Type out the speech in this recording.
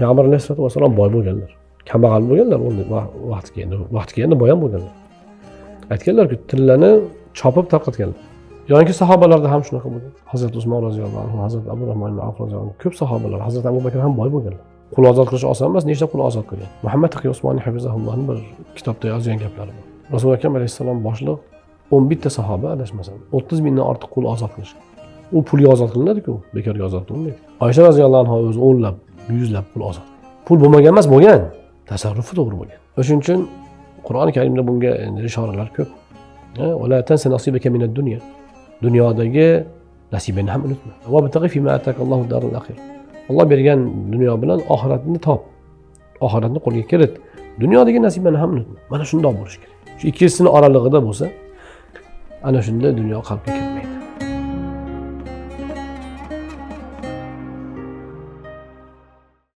Payg'ambar alayhisalotu vassalom boy bo'lganlar, kambag'al bo'lganlar, vaqti kelganda, vaqti kelganda boy ham bo'lganlar. Aytganlarki, tillani chopib tarqatganlar. Yoki sahobalarda ham shunaqa bo'lgan. Hazrati Usmon roziyallohu anhu, Hazrati Abdurahmon ibn Avf roziyallohu anhu, ko'p sahobalar, Hazrati Abu Bakr ham boy bo'lganlar. Qul ozod qilish oson emas, nechta qul ozod qilgan. Muhammad Taqiy Usmoniy hafizahullohni bir kitobda yozgan gaplari bor. Rasuli akram alayhissalom boshliq 11 ta sahoba, adashmasam, 30 mingdan ortiq qul ozod qilishgan. U pulga ozod qilinadi-ku, bekorga ozod qilinmaydi. Oysha roziyallohu anha o'zi o'nlab, yuzlab qul ozod. Pul bo'lmagan emas, bo'lgan. Tasarrufi to'g'ri bo'lgan. O'shuning uchun Qur'oni Karimda bunga endi ishoralar ko'p. Va la tansa nasibaka minad dunya. Dunyodagi nasibani ham unutma. Vabtag'i fima atakallohu darul axir. Alloh bergan dunyo bilan oxiratni top. Oxiratni qo'lga kirit. Dunyodagi nasibani ham unutma. Mana shundoq bo'lishi kerak. Shu ikkisini oralig'ida bo'lsa, ana shunda dunyo qalbga kirmaydi.